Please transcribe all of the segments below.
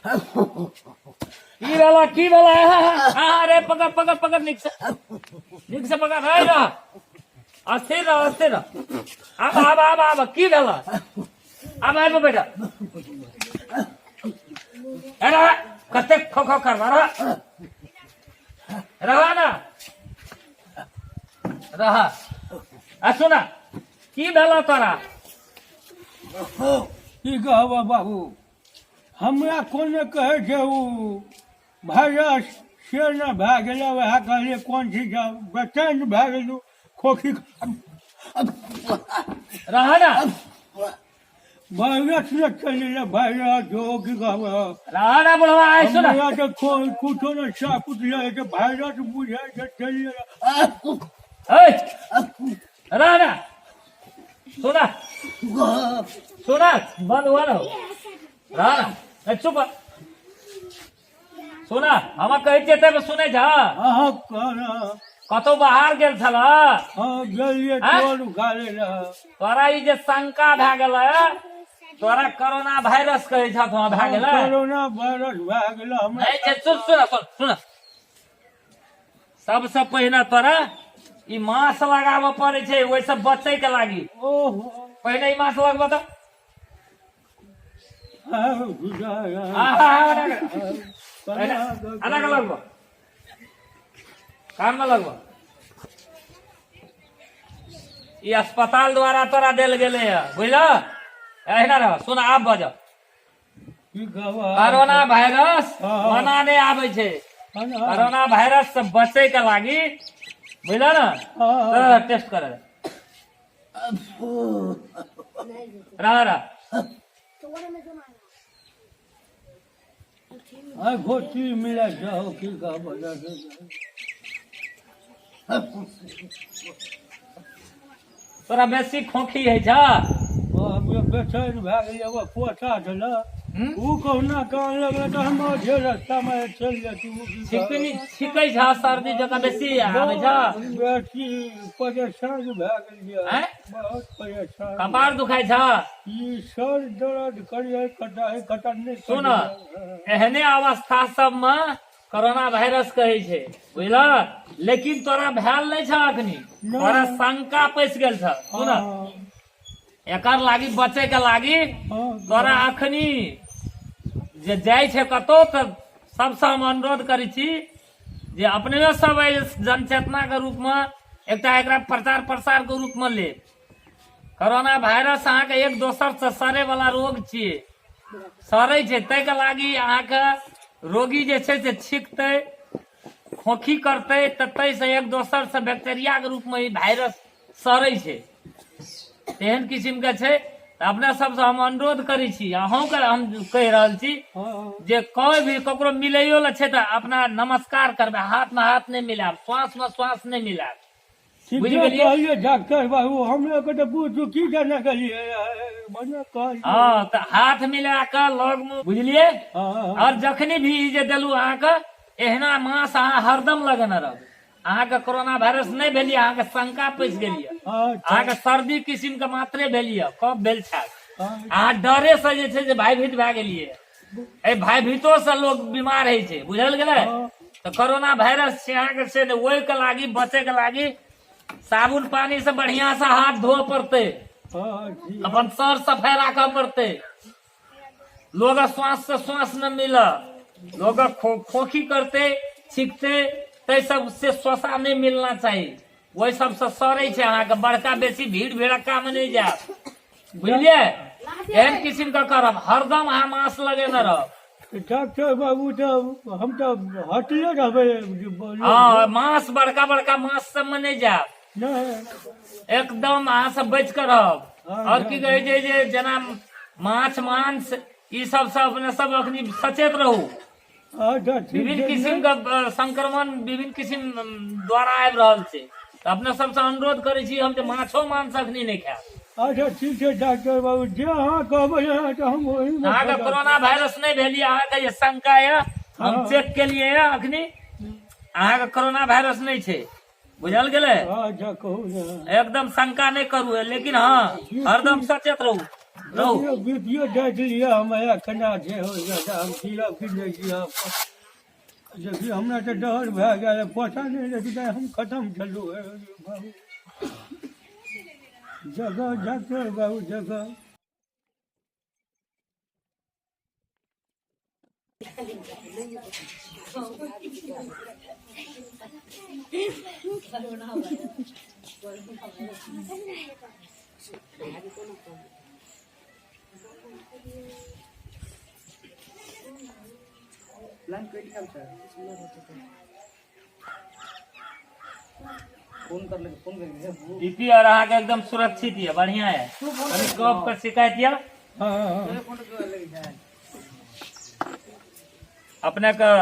की भेला, की भेला? अरे पकड़ पकड़ पकड़, नीक से, नीक से पकड़। रह रह, अस्थिर रह, अस्थिर रह। आब आब आब आब। की भेला? आब आबि बेटा। अरे कतेक खो खो करबा? रह, रह ना, रह। आ सुना, की भेला तोरा? की कहबह बाबू, हमरा कोने कहै छै ओ वायरस से ने भए गेलै। वएह कहलियै कोन चीज, बेचैन भए गेलहुँ, खोखी। रह ना। वायरस ने चलि गेलै, वायरस जो की कहबह। रह ना बुढ़वा, आइ सुना। हमरा तऽ कुछो ने सापुत जाइ छै, वायरस बुझाइ छै चलि गेलै। ऐ रह ना, सुना सुना, बंद हुआ ना, रह ना। ए, चुप। सुना, हम कहै छियै तब सुनै छ? अहाँ कहना। कतौ बाहर गेल छल? हँ, गेलियै। आँय? टोल उखाड़े रह। तोरा ई जे शंका भए गेलै, तोरा कोरोना वायरस कहै छथ, भए गेलै? कोरोना वायरस भए गेलै हमरा। नहि छै। सुन सुन सुन सुन, सबसँ पहिने तोरा ई मास्क लगाबऽ पड़ै छै ओहिसँ बचै के लागी। ओहो। पहिने ई मास्क लगबऽ तऽ। एना कऽ लगबऽ, कानमे लगबऽ। ई अस्पताल द्वारा तोरा देल गेलै है, बुझलह? एहिना रह। सुन, आब बजऽ। की कहबह? कोरोना वायरस हँ। मना नहि आबै छै। कोरोना वायरस से बचे के लागी, बुझल ने? हँ। टेस्ट करे रह रह। आ घोटी मिला जाओ, की कहबह? तोरा बेसी खोखी होइ छ? बेचैन भए गेलियै, ओ पोसा छलै। हूँ? ओ कहुना कान लगलै तऽ हम जे रस्तामे चलि जेतू। छिकनी छिकै छ? सर्दी जकाँ बेसी आबै छ? बेसी परेशान भए गेलियै। आँय? बहुत परेशान। कपार दुखाइ छ? ई सर दर्द करियै, कटा कटा नहि। सुन, एहने अवस्था सबमे कोरोना वायरस कहै छै, बुझलह? लेकिन तोरा भेल नहि छ अखनी, तोरा शंका पैसि गेल छ। सुन, एकर लागी बचे के लागी तोरा अखनी जे जाइ छै कतौ तऽ सबसँ हम अनुरोध करै छी जे अपने सब एहि जनचेतना के रूपमे एकटा एकरा प्रचार प्रसार के रूपमे लेब। कोरोना वायरस अहाँके एक दोसर से सड़े वाला रोग छियै, सड़ै छै। ताहिके लागी अहाँके रोगी जे छै से छींकतै, खोखी करतै, तऽ ताहिसँ एक दोसरसँ बैक्टीरियाके रूपमे ई वायरस सड़ै छै। तेहन किसिमके छै। तऽ अपने सबसँ हम अनुरोध करै छी, अहूँके हम कहि रहल छी जे कोइ भी ककरो मिलैयो लए छै तऽ अपना नमस्कार करबै, हाथमे हाथ नहि मिलायब, श्वासमे श्वास नहि मिलायब। ठीके। बुझि गेलियै? कहलियै डॉक्टर बाबू, हमरा के तऽ पूछू की जाने गेलियै, मने कहलियै। हँ, तऽ हाथ मिला कऽ लगमे, बुझलियै? हँ। आओर जखनी भी ई जे देलहुँ अहाँके, एहना मास अहाँ हरदम लगेने रहबै। अहाँके कोरोना वायरस नहि भेल यऽ, अहाँके शंका पैसि गेल यऽ। अहाँके सर्दी किसिमके मात्रे भेल यऽ, कफ भेल छल। अहाँ डरे से जे छै से भयभीत भए गेलियै। एहि भयभीतो से लोग बीमार होइ छै, बुझल गेलै? तऽ कोरोना वायरस छै अहाँके से ने, ओहिके लागी बचैके लागी साबुन पानी से बढ़िया से हाथ धोअ पड़तै। अपन सर सफाइ राखऽ पड़तै। लोग श्वास से श्वास न मिल, लोग खोखी करते, छींकते, तै सब से श्वासा नहीं मिलना चाहिए। ओहि सबसँ सड़ै छै अहाँके। बड़का बेसी भीड़ भीड़क्का मे नहि जायब, बुझलियै? एहन किसिम के करब, हरदम अहाँ मास्क लगेने रहब। डॉक्टर बाबू, तऽ हम तऽ हटले रहबै। हँ, मास्क, बड़का बड़का मास्क सबमे नहि जायब। नहि। एकदम अहाँ सब बचि कऽ रहब। हँ। आओर की कहै छै जे जेना माछ मांस ई सब सब अपने सब अखनी सचेत रहू। अच्छा, ठीक विभिन्न छै। किसिम के संक्रमण विभिन्न किसिम द्वारा आबि रहल छै, तऽ अपने सबसँ अनुरोध करै छी हम जे माछो मांस अखनी नहि खायब। अच्छा, ठीक छै डॉक्टर बाबू, जे अहाँ कहबै अहाँ तऽ हम ओहीमे। अहाँके कोरोना वायरस नहि भेल यऽ। अहाँके जे शंका यऽ, हम चेक केलियै यऽ, अखनी अहाँके कोरोना वायरस नहि छै, बुझल गेलै? अच्छा, कहू ने। एकदम शंका नहि करू, लेकिन हँ, हरदम सचेत रहू। रहू। बीपीओ जाँच लिअ, हमरा केना छै हो, हम जीअब कि नहि जीअब। देखियौ, हमरा तऽ डर भए गेल, पता नहि लेकिन हम खतम छलहुँ। बाबू जगह, डॉक्टर बाबू जगह। बीपी और अहाँके एकदम सुरक्षित यऽ, बढ़िया यऽ। कनि कफ के शिकायत यऽ? हँ। अपने के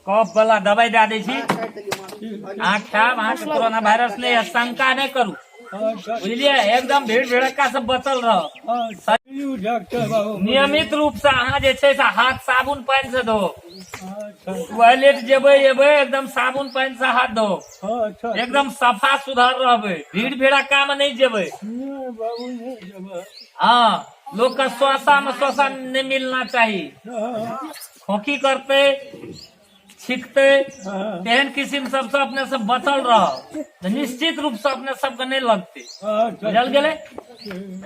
कफ वाला दवाई दए दै छी, अहाँ खायब, अहाँके कोरोना वायरस नहि है, शंका नहि करू। बुझलियै? एकदम भीड़ भीड़क्का से बचल रहो। डॉक्टर बाबू। नियमित रूप से अहाँ जे छै से हाथ साबुन पानि से धो। टॉयलेट जेबै एबै, एकदम साबुन पानि से हाथ धो। एकदम सफा सुधर रहबै, भीड़ भीड़क्का में नहि जेबै। नहि बाबू, नहि जेबै। हाँ, लोग का श्वासा में श्वासा नहीं मिलना चाहिए। खोखी करते, छींकते, तेहन किसिम सबसे अपने सब बचल रहो तऽ निश्चित रूप से अपने सबके नहि लगते। बुझल गेलै?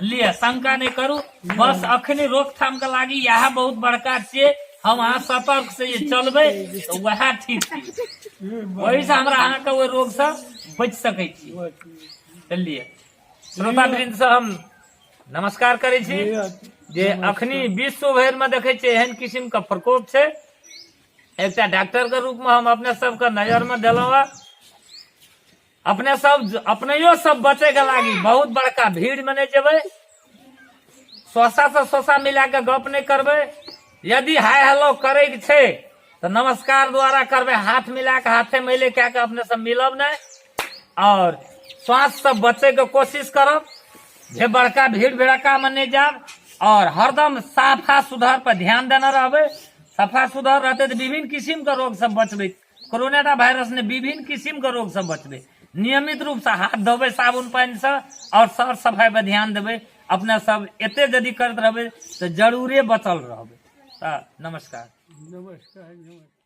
लिए, शंका नहि करू। बस अखनी रोकथाम के लागी इएह बहुत बड़का छियै। हम अहाँ सतर्क से जे चलबै तऽ वएह ठीक छियै, ओहि से हमरा अहाँके ओहि रोग से बचि सकै छी। चलिए, श्रोता वृंद से हम नमस्कार करै छी जे अखनी विश्व भरि में देखै छियै एहन किसिम के प्रकोप छै। एकटा डॉक्टर के रूप में हम अपने सबके नजर में देलहुँ हँ। अपने सब अपनैयो सब बचे के लागी बहुत बड़का भीड़ में नहीं जेबै, सोसा से सोसा मिला के गप नहीं करबै। यदि हाय हेलो करे के छै तऽ नमस्कार द्वारा करबै, हाथ मिला के, हाथे मैले कए के अपने सब मिलब नहीं। और श्वास से बचे के कोशिश करब, जे बड़का भीड़ भड़क्का में नहीं जाब और हरदम साफा सुधार पर ध्यान देने रहबै। सफा सुधार रहते तऽ विभिन्न किसिम के रोग सब बचबै। कोरोना वायरस ने विभिन्न किसिम के रोग सब बचबै। नियमित रूप से हाथ धोबै साबुन पानि से और सर सफाई पर ध्यान देबै। अपने सब एते यदि करैत रहबै तऽ जरूरे बचल रहबै। तऽ नमस्कार। नमस्कार, नमस्कार।